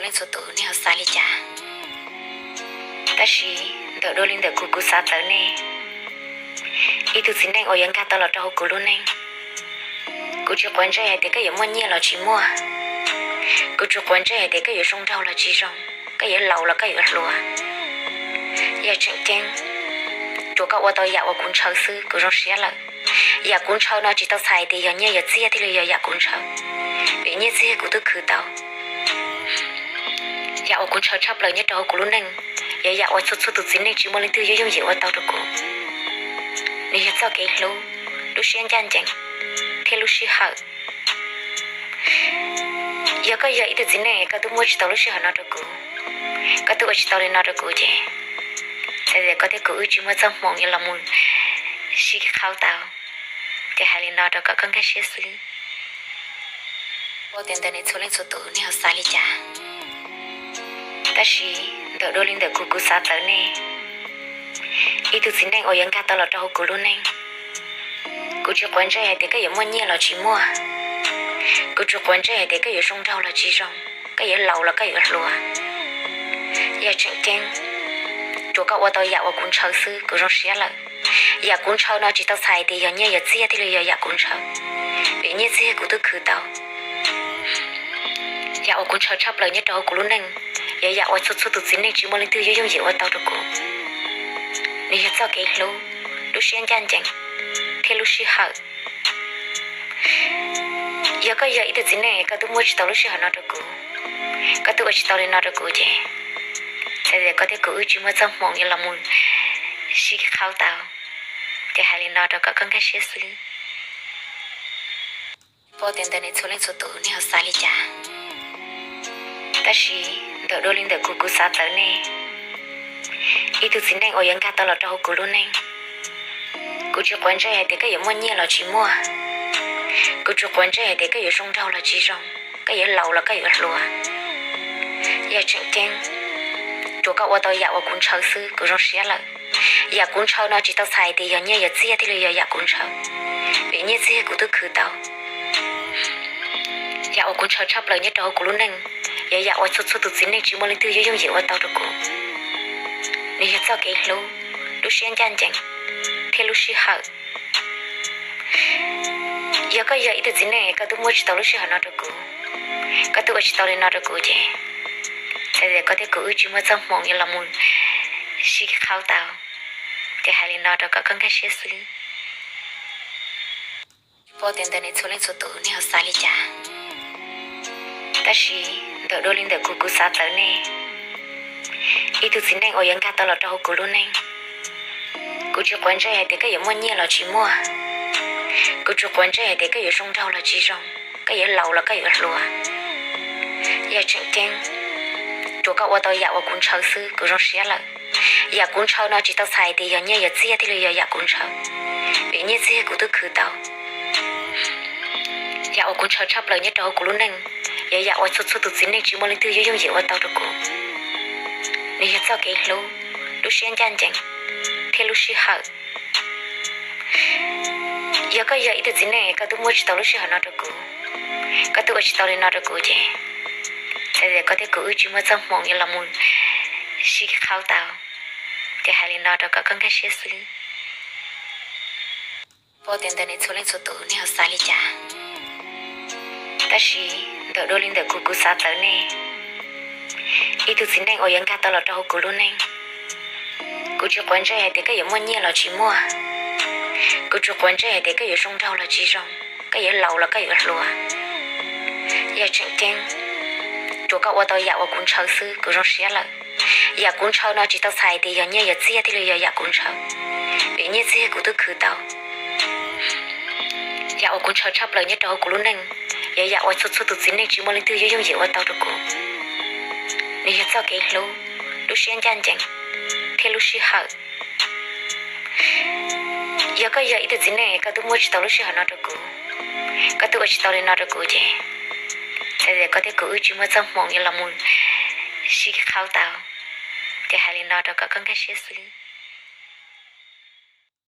Leej txhua tus nej ho xav li cas? Tab sis ntawm dua li ntawm kuv, kuv xav txawv nej. Ib tug txiv neej uas yuav nkag tau los rau hauv kuv lub neej, kuv tsis quav ntsej hais tias koj yuav muaj nyiaj los tsis muaj, kuv tsis quav ntsej hais tias koj yuav zoo nraug los tsis zoo, koj yuav laus los koj yuav hluas. Yog tseem ceeb, tsuas koj ua tau yam uas kuv ntshaw xwb kuv zoo siab lawm. Yam kuv ntshaw no tsis tau txhais tias yog nyiaj yog txiag thiaj li yog yam kuv ntshaw, vim nyiaj txiag kuv twb khwv tau. Yam uas kuv ntshaw tshaj plaws nyob rau hauv kuv lub neej, yog yam uas txhua txhua tus txiv neej tsis muaj leej twg yuav yooj yim ua tau rau kuv. Nws yog txoj kev hlub, lub siab ncaj ncees, thiab lub sij hawm. Yog koj yog ib tug txiv neej koj twb muab tsis tau lub sij hawm no rau kuv, koj twb ua tsis tau li no rau kuv ces, txawm tias koj thiab kuv wb tsis muaj txoj hmoo yuav los mus sib qhau tau, ces hais li no rau kom koj nkag siab xwb. Ua tias ntawm nej txhua leej txhua tus nej ho xav li cas? Tab sis ntawm dua li ntawm kuv, kuv xav txawv nej. Ib tug txiv neej uas yuav nkag tau los rau hauv kuv lub neej, kuv tsis quav ntsej hais tias koj yuav muaj nyiaj los tsis muaj, kuv tsis quav ntsej hais tias koj yuav zoo nraug los tsis zoo, koj yuav laus los koj yuav hluas. Yog tseem ceeb, tsuas koj ua tau yam uas kuv ntshaw xwb kuv zoo siab lawm. Yam kuv ntshaw no tsis tau txhais tias yog nyiaj yog txiag thiaj li yog yam kuv ntshaw, vim nyiaj txiag kuv twb khwv tau. Yam uas kuv ntshaw tshaj plaws nyob rau hauv kuv lub neej, yog yam uas txhua txhua tus txiv neej tsis muaj leej twg yuav yooj yim ua tau rau kuv. Nws yog txoj kev hlub, lub siab ncaj ncees, thiab lub sij hawm. Yog koj yog ib tug txiv neej koj twb muab tsis tau lub sij hawm no rau kuv, koj twb ua tsis tau li no rau kuv ces, txawm tias koj thiab kuv wb tsis muaj txoj hmoo yuav los mus sib qhau tau, ces hais li no rau kom koj nkag siab xwb. Ua tias ntawm nej txhua leej txhua tus nej ho xav li cas? Tab sis ntawm dua li ntawm kuv, kuv xav txawv nej. Ib tug txiv neej uas yuav nkag tau los rau hauv kuv lub neej, kuv tsis quav ntsej hais tias koj yuav muaj nyiaj los tsis muaj, kuv tsis quav ntsej hais tias koj yuav zoo nraug los tsis zoo, koj yuav laus los koj yuav hluas. Yog tseem ceeb, tsuas koj ua tau yam uas kuv ntshaw xwb kuv zoo siab lawm. Yam kuv ntshaw no tsis tau txhais tias yog nyiaj yog txiag thiaj li yog yam kuv ntshaw, vim nyiaj txiag kuv twb khwv tau. Yam uas kuv ntshaw tshaj plaws nyob rau hauv kuv lub neej, yog yam uas txhua txhua tus txiv neej tsis muaj leej twg yuav yooj yim ua tau rau kuv. Nws yog txoj kev hlub, lub siab ncaj ncees, thiab lub sij hawm. Yog koj yog ib tug txiv neej koj twb muab tsis tau lub sij hawm no rau kuv, koj twb ua tsis tau li no rau kuv ces, txawm tias koj thiab kuv wb tsis muaj txoj hmoo yuav los mus sib qhau tau, ces hais li no rau kom koj nkag siab xwb. Ua tias ntawm nej txhua leej txhua tus nej ho xav li cas? Tab sis ntawm dua li ntawm kuv, kuv xav txawv nej. Ib tug txiv neej uas yuav nkag tau los rau hauv kuv lub neej, kuv tsis quav ntsej hais tias koj yuav muaj nyiaj los tsis muaj, kuv tsis quav ntsej hais tias koj yuav zoo nraug los tsis zoo, koj yuav laus los koj yuav hluas. Yog tseem ceeb, tsuas koj ua tau yam uas kuv ntshaw xwb kuv zoo siab lawm. Yam kuv ntshaw no tsis tau txhais tias yog nyiaj yog txiag thiaj li yog yam kuv ntshaw, vim nyiaj txiag kuv twb khwv tau. Yam uas kuv ntshaw tshaj plaws nyob rau hauv kuv lub neej, yog yam uas txhua txhua tus txiv neej tsis muaj leej twg yuav yooj yim ua tau rau kuv. Nws yog txoj kev hlub, lub siab ncaj ncees, thiab lub sij hawm. Yog koj yog ib tug txiv neej koj twb muab tsis tau lub sij hawm no rau kuv, koj twb ua tsis tau li no rau kuv ces, txawm tias koj thiab kuv wb tsis muaj txoj hmoo yuav los mus sib qhau tau, ces hais li no rau kom koj nkag siab xwb. Ua tias ntawm nej txhua leej txhua tus nej ho xav li cas? Tab sis ntawm dua li ntawm kuv, kuv xav txawv nej. Ib tug txiv neej uas yuav nkag tau los rau hauv kuv lub neej, kuv tsis quav ntsej hais tias koj yuav muaj nyiaj los tsis muaj, kuv tsis quav ntsej hais tias koj yuav zoo nraug los tsis zoo, koj yuav laus los koj yuav hluas. Yog tseem ceeb, tsuas koj ua tau yam uas kuv ntshaw xwb kuv zoo siab lawm. Yam kuv ntshaw no tsis tau txhais tias yog nyiaj yog txiag thiaj li yog yam kuv ntshaw, vim nyiaj txiag kuv twb khwv tau. Yam uas kuv ntshaw tshaj plaws nyob rau hauv kuv lub neej, yog yam uas txhua txhua tus txiv neej tsis muaj leej twg yuav yooj yim ua tau rau kuv. Nws yog txoj kev hlub, lub siab ncaj ncees, thiab lub sij hawm. Yog koj yog ib tug txiv neej koj twb muab tsis tau lub sij hawm no rau kuv, koj twb ua tsis tau li no rau kuv ces, txawm tias koj thiab kuv wb tsis muaj txoj hmoo yuav los mus sib qhau tau, ces hais li no rau kom koj nkag siab xwb.